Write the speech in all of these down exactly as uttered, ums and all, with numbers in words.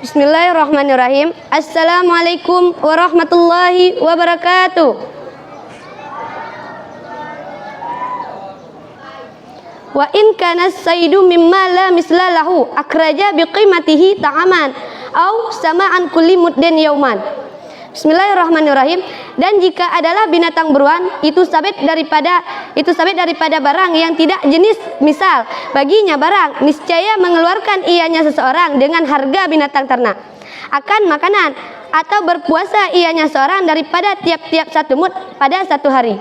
Bismillahirrahmanirrahim. Assalamualaikum warahmatullahi wabarakatuh. Wa in kana saidu mimma la misla lahu akhraja biqimatihi ta'aman au sama'an kulli muddin yauman. Bismillahirrahmanirrahim. Dan jika adalah binatang buruan, itu sabit daripada itu sabit daripada barang yang tidak jenis misal baginya barang, niscaya mengeluarkan ianya seseorang dengan harga binatang ternak akan makanan, atau berpuasa ianya seorang daripada tiap-tiap satu mut pada satu hari.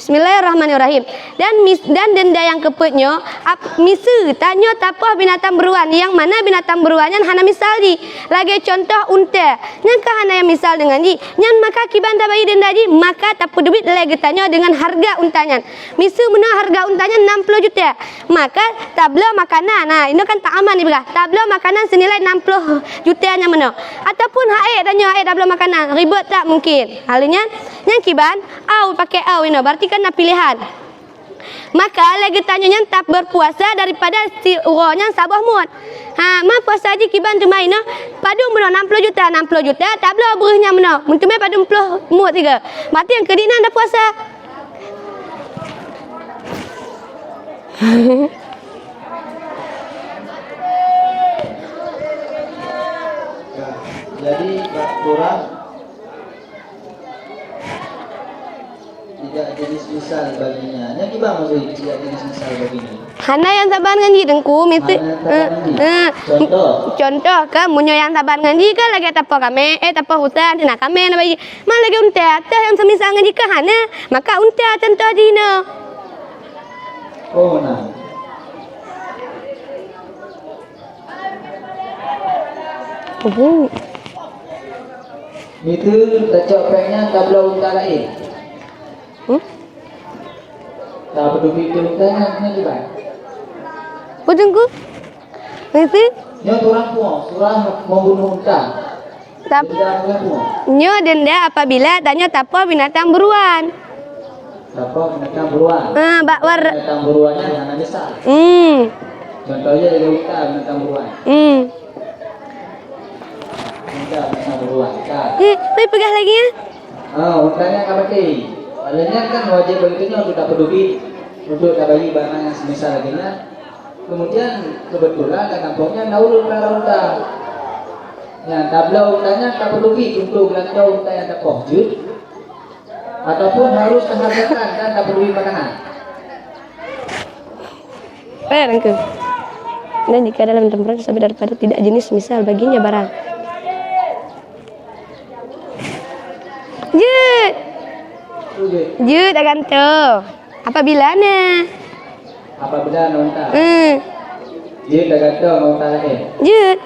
Bismillahirrahmanirrahim. Dan mis-, dan denda nyang keupeuet nyoe, ap-, miseue tanyoe tapoh binatang buruan, nyang mana binatang buruan nyan hana misal jih. Lagée cuntoh unta, nyan ka hana nyang misal deungon jih. Nyan maka kiban tabayeue denda jih, maka tapeuteubiet lé geutanyoe deungon hareuga unta nyan. Miseue meunoe hareuga unta nyan nam ploh juta. Maka tabloe makanan. Nah, inoe kan ta'aman ibrah. Tabloe makanan seunilai nam ploh juta nyan meunoe. Ataupun ha'ék tanyoe ha'ék tabloe makanan, ribot that mungkin. Hal nyan, nyan kiban, au pakai au inoe, berarti kan na pilehan. Maka lé geutanyoe nyan taberpuasa daripada siuroe nyan saboh mut. Ha, ma puasa jih kiban teuma inoe, padum meunoe nam ploh juta, nam ploh juta, tabloe breuh nyan meunoe, meuteumé padum ploh mut sigoe. Berarti nyang keu dinan dah puasa. Jadi, bak kurang tidak jenis misal baginya. Nyan kiban maksud tidak jenis misal baginya. Hana nyang saban ngon jih, Teungku. Misi-, hana nyang saban ngon jih. Eh, eh, contoh. Contoh kan, meunyoe nyang saban ngon jih kan lagée tapoh kamé, eh, tapoh rusa, teunak kamé, na bayi. Ma lagée unta, toh nyang seumisal ngon jih kan hana. Maka unta contoh jih inoe. Oh, nah. Uhu. Miseue tacok péng nyan tabloe unta laén. Hmm? Tapeuteubiet unta nyan, nyan kiban. Peue Teungku? Miseue? Nyoe surah puang, surah membunuh unta. Tap-, nyoe denda apabila tanyoe tapoh binatang buruan. Tapoh binatang buruan. Ah, bak war- Binatang buruan nyan hana misal. Hmm. Contohnya lagée unta binatang buruan. Hmm. Unta binatang buruan. Ka. Eh, tapi peugah lagi ya. Ah, unta nyan ka maté. Oleh nyan kan wajéb bagi tanyoe untuk tapeuteubiet, untuk tabayeue barang nyang seumisal lagée nyan. Kemudian, kebetulan lam gampông nyan na ureuëng peulihara unta. Nyan, tabloe unta nyan tapeuteubiet untuk beulanjoe unta nyang tapoh jeuet, ataupun harus tahargakan dan tapeuteubiet makanan. Eh, Teungku. Dan jika dalam temperan tersebut daripada tidak jenis misal baginya barang. Jeuet. Jeuet tagantoe. Apabila na. Apabila na unta. Hmm. Jeuet tagantoe ngon unta laén. Jeuet.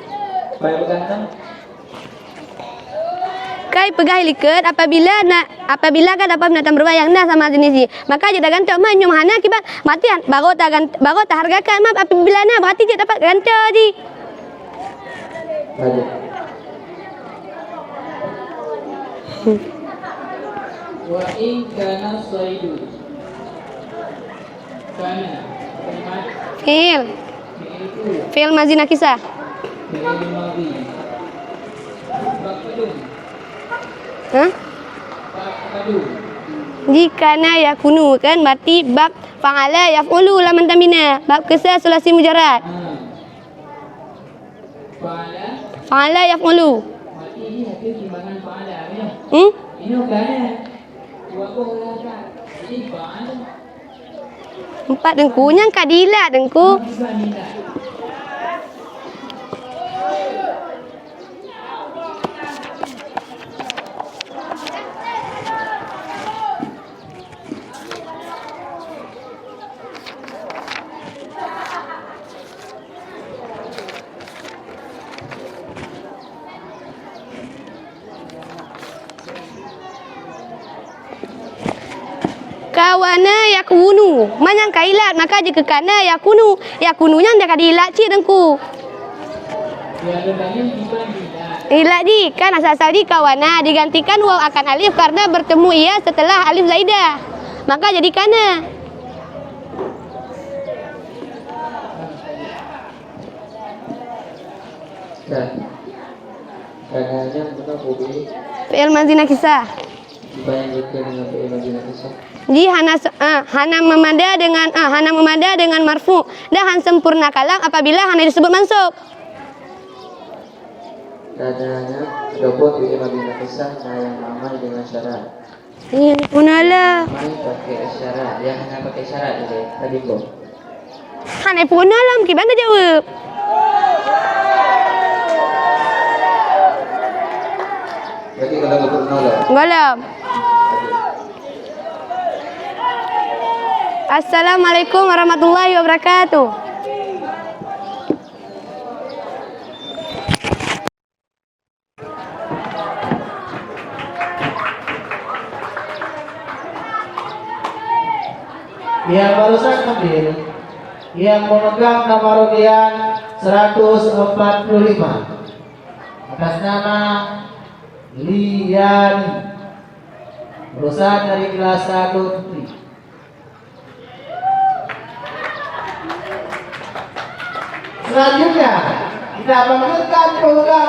Baik, peugah na. Kai peugah likot apabila na, apabila ka dapat binatang buruan nyang na sama jenis jih. Maka jeuet tagantoe, ma nyoe hana kiban, berarti baru tagan-, baru tahargakan, ma apabila na, berarti jeuet dapat gantoe jih. Lanjut. Wa in kana saidu. Kana. Fi'il. Fi'il madhi nakisah. Fi'il madhi. Bak padum. Hah? Bak padum. Jika kana yakunu kan, berarti bab fa'ala yaf'ulu lam mantang bina. Bab keusah sulasi mujarrad. Ha. Fa'ala. Fa'ala yaf'ulu. Berarti ini hasil timbangan fa'ala, ya? Hmm? Ini kana. Dua boh lah, kan? Jadi fa'ala. Empat Teungku, nyang ka diilat Teungku. Bukan ilat. Kawana yakunu. Ma nyang ka ilat, maka jikeu kana yakunu. Yakunu nyan ka diilat cit Teungku. Ilat jih kan asal-asal jih kawana digantikan waw akan alif karena bertemu ia setelah alif zaidah. Maka jadi kana. Kadang-kadang meunoe, Bu, fi'il madhi nakisah. Dibayangkan dengan fi'il madhi nakisah. Ji hana se-, eh, hana meumada dengan, eh, hana meumada dengan marfu' dan han sempurna kalam apabila hana disebut mansub. Kadang-kadang ataupun fi'il madhi nakisah na nyang mamai dengan syarat. Iya, ni pun alah. Mai pakai isyarat. Yang hana pakai isyarat je, tadi kok. Hana pun alam, kiban dah jawab. Jadi kalau betul nolak. Galam. Assalamualaikum warahmatullahi wabarakatuh. Yang barusan hadir, yang memegang nomor undian seratus empat puluh lima, atas nama Liani, lulusan dari kelas satu Putri. Selanjutnya, kita panggilkan pemegang